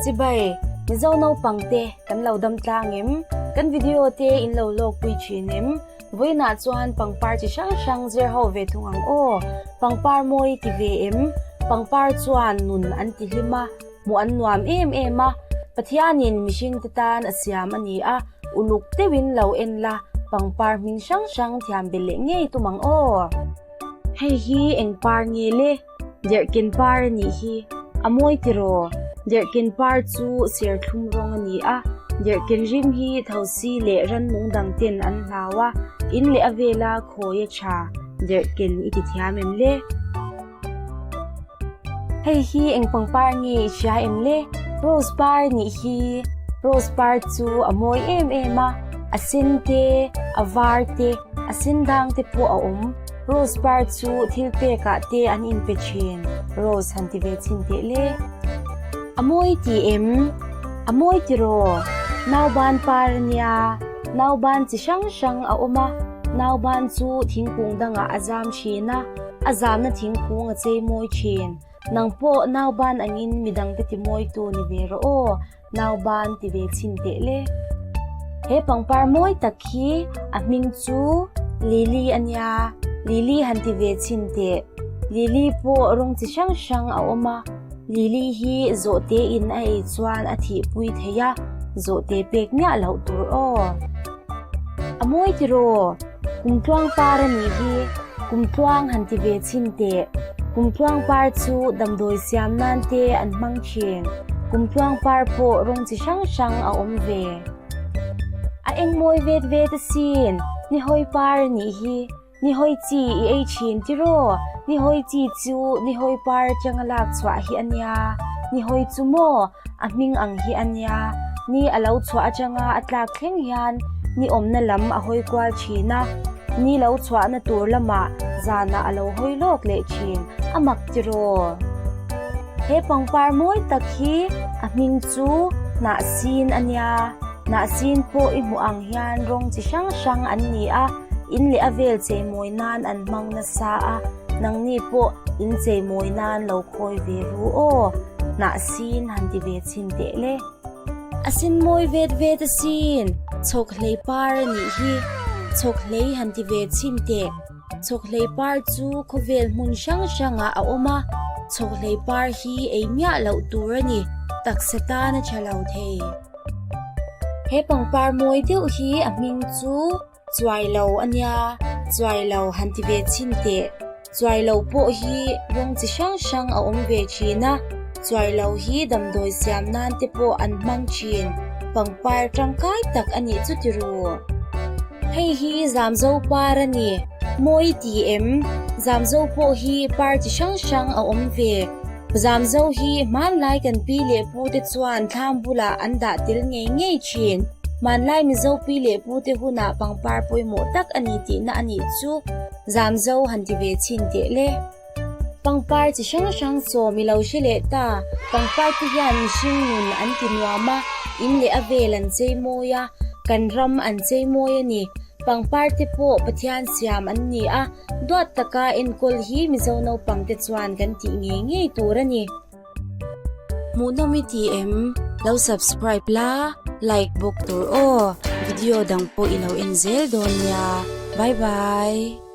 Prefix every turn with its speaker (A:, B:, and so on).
A: Chibai, Mizo naupang te kan lo dam tlang em? Kan video te in lo lawk pui thin em? Vawiinah chuan pangpar chi hrang hrang zir ho ve thung ang aw. Pangpar mawi ti ve em? Pangpar chuan nun an ti hlim a, hmuh an nuam em em a. Pathianin mihring te tan a siam a ni a, uluk deuhin lo en la, pangpar hming hrang hrang thiam belh leh ngei tum ang aw. Hei hi eng par nge le? Derhken par a nih hi. A mawi tiraw? Derhken par chu serthlum rawng a ni a, derhken rim hi thosi leh rannung dang ten an hlau a, in leh a vela khawi a tha, derhken i ti thiam em le? Hei hi eng pangpar nge i hria em le? Rose par a nih hi. Rose par chu a mawi em em a, a sen te, a var te, a sen dang te pawh a awm. Rose par chu thil pek ah te an in pe thin. Rose han ti ve chhin teh le. A mawi ti em? A mawi tiraw? Nauban par a nia. Nauban chi hrang hrang a awm a. Nauban chu thingkung dangah a zam thin a. A zamna thingkung a chei mawi thin. Nang pawh nauban angin midangte ti mawitu ni ve rawh aw. Nauban ti ve chhin teh le. He pangpar mawi tak hi a hming chu Lily a nia. Lily han ti ve chhin teh. Lily pawh rawng chi hrang hrang a awm a. Lily hi zawhte in a ei chuan a thihpui thei a, zawhte pek miah loh tur aw. A mawi tiraw? Kumtluang par a nih hi, kumtluang han ti ve chhin teh. Kumtluang par chu damdawi siam nan te an hmang thin. Kumtluang par pawh rawng chi hrang hrang a awm ve. A eng mawi vet vet asin, nihawi par a nih hi. Nihawi chi i ei thin tiraw? Nihawi chi chu nihawi par atanga lak chhuah hi a nia. Nihawi chu maw? A hming ang hi a nia. Ni a lo chhuah atanga a tlak thleng hian ni awmna lam a hawi kual thin a, ni lo chhuahna tur lamah zanah a lo hawi lawk leh thin. A mak tiraw? He pangpar mawi tak hi a hming chu hnahsin a nia. Hnahsin pawh i hmuh ang hian rawng chi hrang hrang an ni a. In leh a vel cheimawi nan an hmang nasa a, nangni pawh in cheimawi nan lo khawi ve ru aw, hnah sin han ti ve chhin teh le. A sin mawi vet vet asin, chhawk hlei par a nih hi, chhawk hlei han ti ve chhin teh. Chhawk hlei par chu khawvel hmun hrang hrangah a awm a, chhawk hlei par hi ei miah loh tur a ni, taksa tan a tha lo thei. He pangpar mawi deuh hi a hming chu. Chuai lo a nia, chuai lo han ti ve chhin teh. Chuai lo pawh hi rawng chi hrang hrang a awm ve thin a, chuai lo hi damdawi siam nan te pawh an hmang thin, pangpar tangkai tak a nih chu ti ru. Hei hi Zamzo par a ni, mawi ti em? Zamzo pawh hi par chi hrang hrang a awm ve. Zamzo hi hmanlai kan pi leh pu te chuan thlam bulah an dah tel ngei ngei thin. Hmanlai Mizo pi leh pu te hunah pangpar pawimawh tak a ni tihna a nih chu Zamzo han ti ve chhin teh le. Pangpar chi hrang hrang sawm i lo hre leh ta. Pangpar te hian mihring nun an ti nuam a, in leh a vel an chei mawi a, kan ram an chei mawi a ni. Pangpar te pawh Pathian siam an ni a, Duat taka enkawl hi Mizo naupang te chuan kan tih ngei ngei tur a ni. Hmuhnawm i ti em? Lo subscribe la, like bawk tur aw. Video dang pawh i lo en zel dawn nia. Bye bye.